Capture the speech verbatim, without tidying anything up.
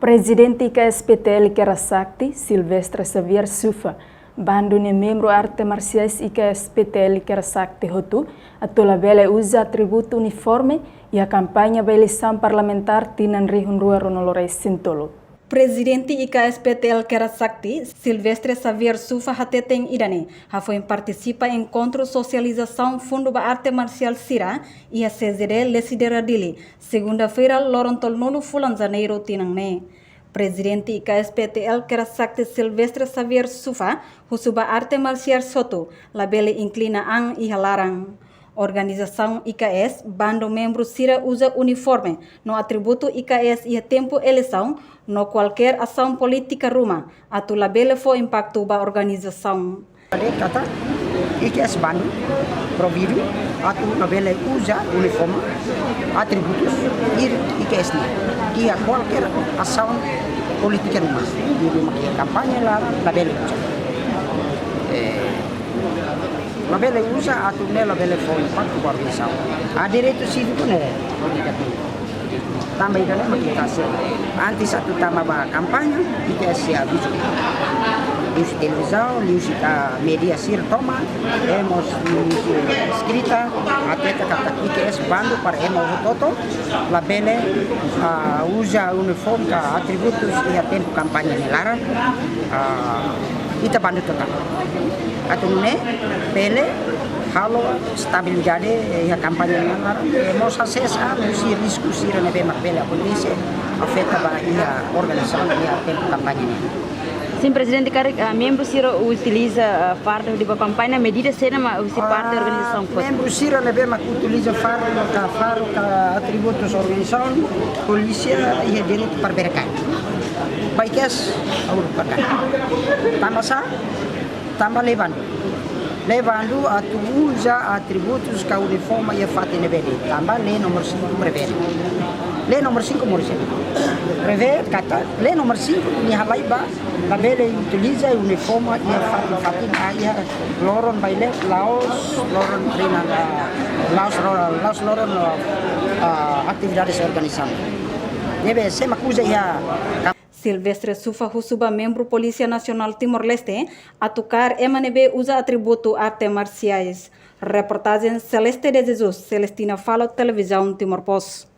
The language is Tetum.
Prezidente I K S P T L Kera Sakti, Silvestre Xavier Sufa, bandu nia membru arte marsiais I K S P T L Kera Sakti hotu atu labele uza atributu uniforme iha kampaña ba eleisaun parlamentár tinan rihun rua ruanulu resin tolu. Prezidente I K S P T L Kera Sakti, Silvestre Xavier Sufa hateten ida-ne'e hafoin partisipa enkontru sosializasaun fundu ba arte marsiál sira iha C Z D Lecidera Dili, segunda-feira, loron tolunulu fulan Janeiru tinan ne'e. Prezidente I K S P T L Kera Sakti, Silvestre Xavier Sufa husu ba arte marsiál hotu labele inklina an iha laran. Organizasaun I K S bandu membru sira uza uniforme no atributu I K S iha tempu eleisaun no kualkér asaun polítika ruma atu labele fó impaktu ba organizasaun. Ade kata I K S bandu proibidu atu labele uza uniforme, atributus I K S nian iha kualkér asaun polítika ruma, iha kampaña la, labele uza. Eh, labele uza atu ne'e labele fó impaktu ba organizasaun. Ah, direitu síviku ne'e. Tanba ida-ne'e mak ita sei, antes atu tama ba kampaña, ita sei avizu. Liuhusi televizaun, liuhusi ita média sira tomak, emos liuhusi eskrita, hatete katak I K S bandu para ema hotu-hotu labele, ah, uza uniforme ka atributus iha tempu kampaña nia laran, ah, ita bandu total. Atu nune'e bele halo estabilidade iha kampaña nia laran, eh, mós hasees an husi risku sira ne'ebé mak bele akontese, afeta ba iha organizasaun iha tempu kampaña nian. Sin, Prezidente, karik, ah, membru sira utiliza, ah, farda hodi ba kampaña, medida saida mak husi parte, ah, organizasaun foti? Membru sira ne'ebé mak utiliza farda ka, farda ka atributus organizasaun, polísia iha direitu para bele kaer. Ba I K S, aur para kaer. Tanba sá? Tanba lei bandu. Lei bandu atu uza atributus ka uniforme iha fatin ne'ebé de'it. Tanba lei númeru sinku prevee. Lei númeru sinku moris. Prevee katak lei númeru sinku nia halai ba labele utiliza uniforme iha fatin-fatin, ah, iha loron bailek, la'ós loron treinan, ah, la'ós ro-, la'ós loron, ah, atividades organizasaun. Ne'ebé sé mak uza iha Silvestre Sufa husu ba membru Polísia Nasionál Timor-Leste atu kaer ema ne'ebé uza atributu arte marsiais. Reportajen Celeste de Jesus, Celestina Falo, Televizaun Timor Post.